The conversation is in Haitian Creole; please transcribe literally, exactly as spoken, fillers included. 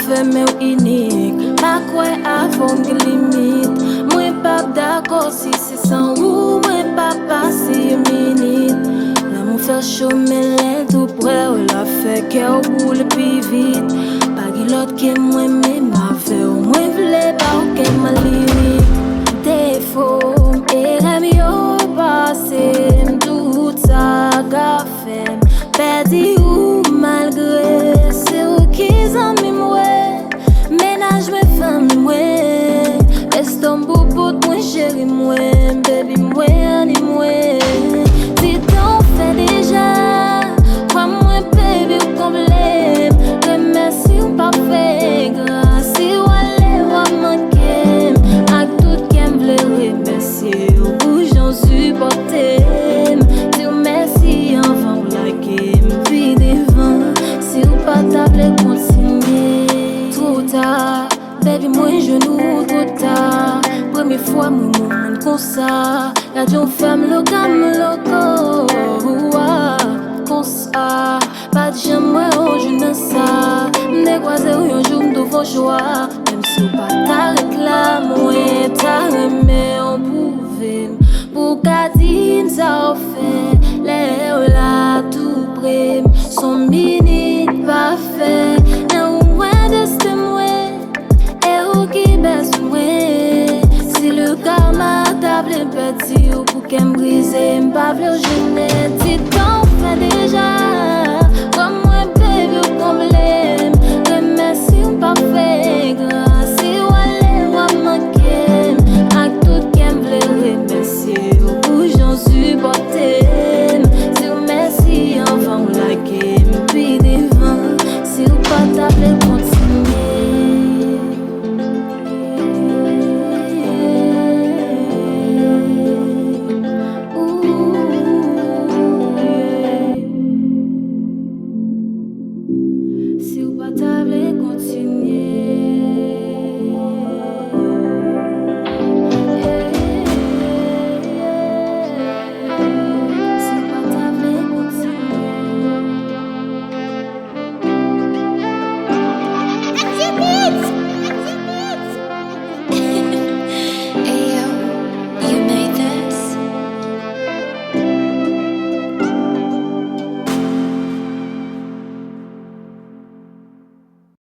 Fè men w inik, pa kwè avè w m gen limit. Mwen p ap dakò si se san ou mwen pa pase yon minit. Lanmou fè w cho men lè l tou prè w, l ap fè kè w boule pi vit. Pa gen lòt ke mwen menm avè w, mwen vle ba w kè m an lirik. Defo m, erè m yo pase m, tout sa ka fè m pèdi ou malgre se ou ki zanmi mwen. Mennaj mwen, fanmi mwen, estom pou bout mwen, cheri mwen, baby mwen, ani mwen. Ti tan w fè deja, kwè mwen, baby, ou konble m. Remèsi w pa fè engra, si w ale, w ap manke m. Ak tout kè m vle remèsye w pou jan w sipòte m. Di w mèsi anvan w lage m pi devan, si w pa ta vle kontinye. Two ta, baby, mwen jwenn ou two ta. Premye fwa mwen wè yon moun konsa. Gad jan w fè m loka m loko, ah, konsa. Pa t janm wè yon jou nan sa. M te kwaze w yon jou, m tou fè w chwa. Menm si w pa ta ret la, mwen ta renmen w pwouve m. Pou w ka di m sa w fè, lè w la tou pre m. Son minit pafè, nan ou mwen desten mwen, e ou ki bèz mwen. Si le karma ta vle m pèdi w pou kè m brize, m pa vle w jennen. Ti tan w fè deja, kwè mwen, baby, ou konble m. Remèsi w pa fè engra, si w ale, w ap manke m. Ak tout kè m vle remèsye w pou jan w sipòte